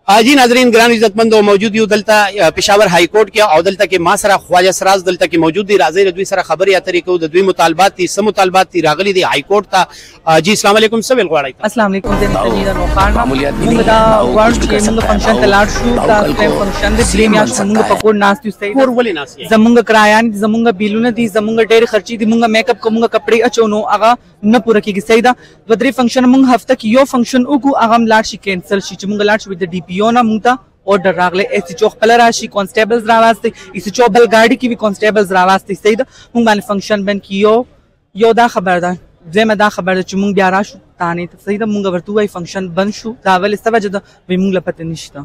جی ناظرین ګران عزتمند او موجود یو دلته پېښور های کورټ کې او دلته کې ما سره خواجه سراز دلته کې موجود دي. راځئ د دوی سره خبرې اترې کوو، د دوی مطالبات دي، څه مطالبات دي راغلي دي های کورټ ته. جی السلام علیکم، څه ویل غواړئ؟ السلام علیکم، زه تجیدا نوخار موږ دا غواړو چې موږ فنکشن ته لاړ شو. دا فنکشن د 3 میاشتې موږ په کور ناست یو. صحیح کور ولې ناست یئ؟ زموږ کرایان دي، زموږ بیلونه دي، زموږ ډېر خرچې دي، موږ میک اپ کوو، موږ کپړې اچو، نو هغه نه پوره کېږي. صحیح ده، دوه درې فنکشن موږ هفته کې یو فنکشن وکړو، هغه هم لاړ شي کینسل شي. چې موږ لاړ شو د ډي پي او نه موږ ته اورډر راغلی، ایس ایچ او خپله راشي، کانسټیبلز راواستي، ایس ایچ او بل ګاډي کې وي، کانسټیبلز راواستي. صحیح ده، موږ باندې فنکشن بند کړي. یو دا خبر ده. دویمه دا خبره ده چې موږ بیا راشو تانې ته. صحیح ده، موږ ورته ووایو فنکشن بند شو، دا ولې څه وجه ده؟ وایي موږ له پته نشته.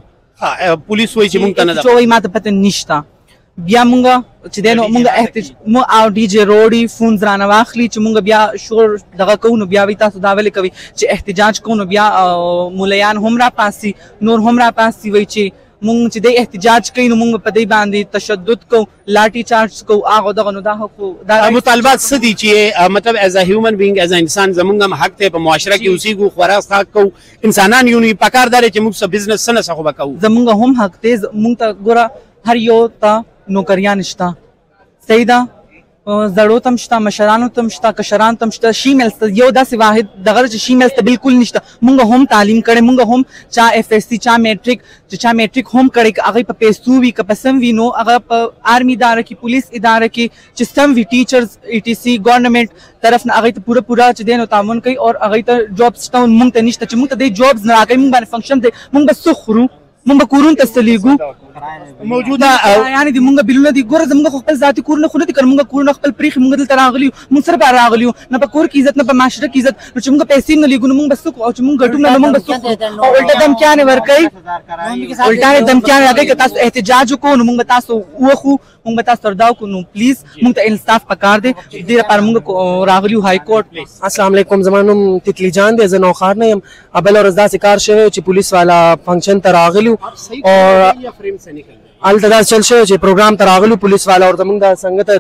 پولیس وایي چې موږ ته نه ده، چې وایي ما ته پته نشته. بیا مونږ چې دی نو مونږ احتج مو او ډي جې روړي فونز رانه واخلي چې مونږ بیا شور دغه کوو، نو بیا وایي تاسو دا ولې کوئ چې احتجاج کوو، نو بیا ملیان هم راپاسي، نور هم راپاسي، وایي چې مونږ چې دی احتجاج کوي نو مونږ په دې باندې تشدد کوو، لاټي چارج کوو، هغه دغه. نو دا خو دا مطالبات څه دي چې مطلب از ا هیومن بینګ، از ا انسان زمونږ هم حق دی په معاشره کې اوسېږو، خوراک څښاک کوو، انسانان یو، نو پکار دا دی چې موږ څه بزنس څه نه څه خو به کوو. زمونږ هم حق دی. مونږ ته ګوره هر یو ته نوکریان شته. صحیح ده، زړو ته هم شته، مشرانو ته هم شته، کشرانو ته هم شته. شیمیلز ته یو داسې واحد دغه چې شیمیلز ته بالکل نشته. مونږ هم تعلیم کړی، مونږ هم چا اف اس سي، چا میټریک، چې چا میټریک هم کړی، که هغوی په پیسو وي که په سم وي، نو هغه په آرمي اداره کې، پولیس اداره کې چې سم وي، ټیچرز، ای ټي سي، ګورنمنټ طرف نه هغوی ته پوره پوره چې دی نو تعاون کوي او هغوی ته جابز شته. مونږ ته نشته. چې مونږ ته دی جابز نه راکوي، مونږ باندې فنکشن دی، مونږ به څه خورو؟ مونږ به کورونو ته څه لېږو؟ موجوده یعنې دي مونږ بیلونه دي. ګوره زمونږ خو خپل ذاتي کورونه خو نه دي، که مونږ کورونه خپل پرېښي، مونږ دلته راغلي یو، مونږ سره به راغلي یو، نه په کور کې عزت، نه په معاشره کې عزت. نو چې مونږ پیسې نه لېږو نو مونږ به څه کوو؟ او چې مونږ ګټو نه نو مونږ به څه خورو؟ او الټه دمکیانې ورکوي، الټه دمکیانې راکوي که تاسو احتجاج وکړو نو مونږ به تاسو ووهو، مونږ به تاسو ترداو کړو. نو پلیز مونږ ته انصاف پکار دی، دې لپاره مونږ راغلي یو های کورټ. السلام علیکم، زما نوم تتلی جان دی، زه نوښار نه یم. بله ورځ داسې کار شوی چې پولیس والا فنکشن ته راغلي او هلته داسې چل شوی چې پروګرام ته راغلي پولیس والا، او زمونږ د سنګ ته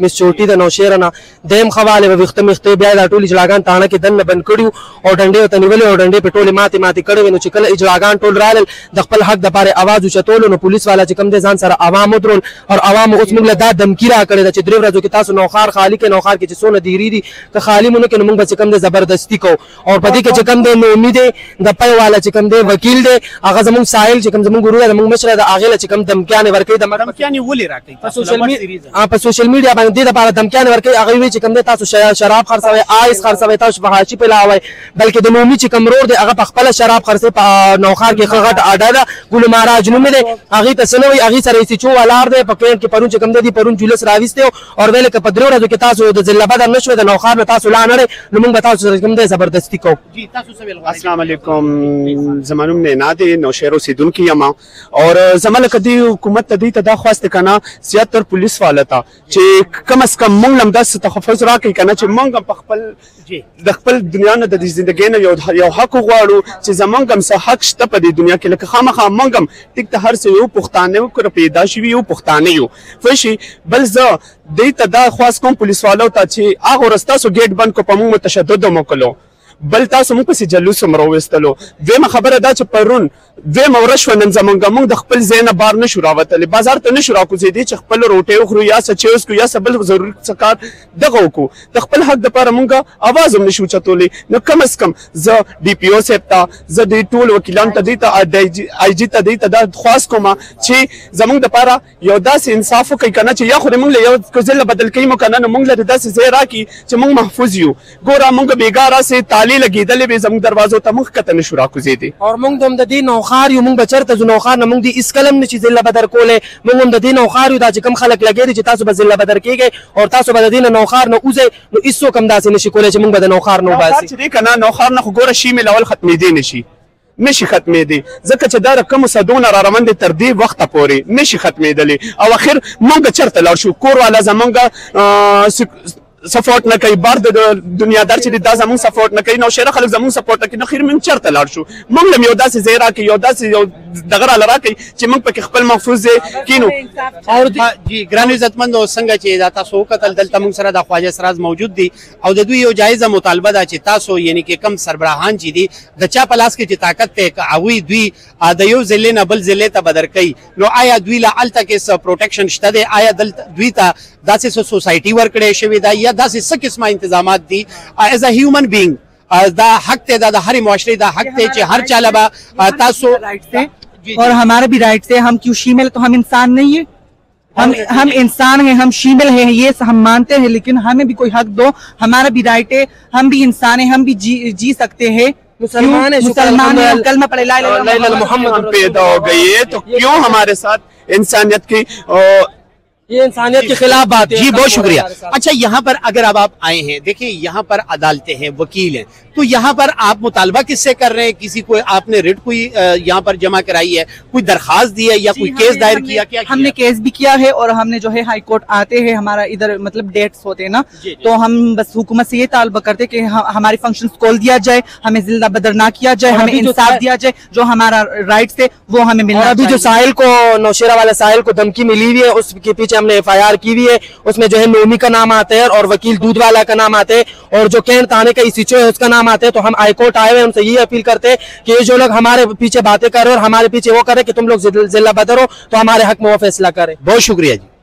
مس چوټي د نوشهره نه دی هم ښه والی به ویښته میښته، بیا دا ټول اجراګان تاڼه کې دننه بند کړي او ډنډې ورته نیولې او ډنډې پې ټولې ماتې ماتې کړې وې. نو چې کله اجراګان ټول رالل د خپل حق دپاره اواز اوچتولو، نو پولیس والا چې کوم دی ځان سره عوام ودرول او عوام اوس موږ له دا دمکي راکړې ده چې 3 ورځو کې تاسو نوښار خالي کړئ، نوښار کې چې څونه دیرې دي که خالي مو نه کړئ نو موږ به چې کوم دی زبردستي کوو. او په دې کې چې کوم دی نومي دی د پی والا چې کوم دی وکیل دی، هغه زموږ ساحل چې کوم زموږ وروره زموږ مشره ده، هغې له چې کوم دمکیانې ورکوي. د دمکیانې ولې راکوي؟ په سوشل میډیا باندې دې دپاره دمکیانې ورکوي. هغوی وایي چې کوم دی تاسو شراب خرڅوئ، آیس خرڅوئ، تاسو فحاشي پلاوئ، بلکې د نومي چې کوم ورور دی هغه په خپله شراب خرڅوي. په نوښار کې ښه غټ اډه ده، ګل مهاراج نوم دی، هغې ته څه نه وایي، هغې سره ایس ایچ او ولاړ دی په کینټ کې. پرون چې کوم دی پرون جلوس راویستی او ویل که په 3 ورځو کې تاسو د ضلع بدر نه شوئ، د نوښار نه تاسو لا نه نو موږ به تاسو سره کوم دی زبردستي کوو. السلام علیکم، زما نوم نینا دی، نوشهر اوسېدونکی یم. او زما لکه دې حکومت ته دې ته دا خواست که نه زیات تر پولیس والا ته چې کم از کم موږ هم داسې تحفظ راکړي که نه چې موږ هم په خپل د خپل دنیا نه د دې زندګۍ نه یو حق وغواړو چې زمونږ هم څه حق شته په دې دنیا کې. لکه خامخا موږ هم ټیک ته هر څه یو پښتانه کره پیدا شوي یو پښتانه یو پوه شي. بل زه دې ته دا خواست کوم پولیس والو ته چې هغه ورځ تاسو ګیټ بند کړو، په موږ مو تشدد هم وکړو، بل تاسو موږ پسې جلوس هم راوستلو. دویمه خبره دا چې پرون دویمه ورځ شوه نن زمونږ د خپل ځای نه بار نه شو راوتلی، بازار ته نه شو راکوزېدی چې خپل روټۍ وخورو یا څه چای وڅښو یا څه بل ضروري څه کار دغه وکړو. د خپل حق دپاره موږ اواز هم نه شو اوچتولی. نو کم از کم زه ډي پي او صاحب ته، زه دې ټول وکیلانو ته، دې ته آی جي ته دې ته دا خواست کوم چې زمونږ دپاره یو داسې انصاف وکړي که نه چې یا خو دې موږ له یو ضلع بدل کوي مو که نه نو موږ له دې داسې ځای راکړي چې موږ محفوظ یو. ګوره موږ بېګا راسې تالې لګېدلې وې زموږ دروازو ته، موږ ښکته نه شو راکوزېدی. او موږ هم د دې نوښار یو، موږ به چېرته ځو؟ نوښار نه موږ دې هېڅ کله هم نه شي ضلع بدر کولی. موږ هم د دې نوښار یو، دا چې کوم خلک لګیا دي چې تاسو به ضلع بدر کېږئ او تاسو به د دې نه نوښار نه وځئ، نو هېڅوک هم داسې نه شي کولی چې موږ به د نوښار نه وباسي. چې دی که نه نوښار نه خو ګوره شیمې اول ختمېدی نه شي، نشي ختمېدی، ځکه چې دا رقم صدونه را روان دي تر دې وخته پورې نشي ختمېدلی. او اخر موږ چېرته لاړ شو؟ کور والا زمونږ سپورټ نه کوي، بار د دنیادار چې دا زمونږ سپورټ نه کوي، نوشهره خلک زمونږ سپورټ نه کوي، نو خیر موږ چېرته لاړ شو؟ موږ له یو داسې ځای راکړي، یو داسې یو دغه راله راکړئ چې موږ پکې خپل محفوظ ځای کینو. اور جی ګران عزتمند، څنګه چې دا تاسو وکتل دلته موږ سره د خواجه سراز موجود دي او د دوی یو جایزه مطالبه ده چې تاسو یعنی کې کم سربراهان چې دي د چا په لاس کې چې طاقت ته هغوی دوی د یو ضلع نه بل ضلع ته بدر کوي، نو آیا دوی له هلته کې څه پروټیکشن شته دی؟ آیا دلته دوی ته داسې څه سوسایټي ورکړی شوې ده یا داسې څه قسمه انتظامات دي؟ As a human being دا حق ته، دا د هرې معاشرې دا حق ته چې هر چا له به تاسو اور ہمارا بھی رائٹ سے، ہم کیوں شیمیل تو ہم انسان نہیں ہے؟ ہم انسان ہیں، ہم شیمیل ہیں، یہ ہم مانتے ہیں، لیکن ہمیں بھی کوئی حق دو، ہمارا بھی رائٹ ہے، ہم بھی انسان ہیں، ہم بھی جی سکتے ہیں، مسلمان ہیں، مسلمان ہیں، کلمہ پڑھے لا الہ الا اللہ محمد پیدا ہو گئی ہے تو کیوں ہمارے ساتھ انسانیت کی یہ انسانیت کے خلاف بات ہے۔ جی بہت شکریہ۔ اچھا یہاں پر اگر اب آپ آئے ہیں، دیکھیں یہاں پر عدالتیں ہیں، وکیل ہیں، تو یہاں پر آپ مطالبہ کس سے کر رہے ہیں؟ کسی کو آپ نے رٹ کوئی یہاں پر جمع کرائی ہے، کوئی درخواست دی ہے یا کوئی کیس دائر کیا؟ کیا ہم نے کیس بھی کیا ہے اور ہم نے جو ہے ہائی کورٹ آتے ہیں، ہمارا ادھر مطلب ڈیٹس ہوتے ہیں نا، تو ہم بس حکومت سے یہ طالبہ کرتے کہ ہماری فنکشنز کھول دیا جائے، ہمیں ضلع بدر نہ کیا جائے، ہمیں انصاف دیا جائے، جو ہمارا رائٹس ہے وہ ہمیں ملنا۔ اور ابھی جو ساحل کو، نوشیرہ والے ساحل کو دھمکی ملی ہوئی ہے، اس کے پیچھے ہم نے F I R کی ہوئی ہے، اس میں جو ہے نومی کا نام آتا ہے اور وکیل دودھ والا کا نام آتا ہے اور جو کینٹ تھانے کا ایس ایچ او ہے اس کا نام آتا ہے۔ تو ہم ہائی کورٹ آئے ہوئے ہیں، ان سے یہ اپیل کرتے ہیں کہ یہ جو لوگ ہمارے پیچھے باتیں کر رہے ہیں اور ہمارے پیچھے وہ کر رہے ہیں کہ تم لوگ ضلع بدر ہو تو ہمارے حق میں وہ فیصلہ کریں۔ بہت شکریہ جی۔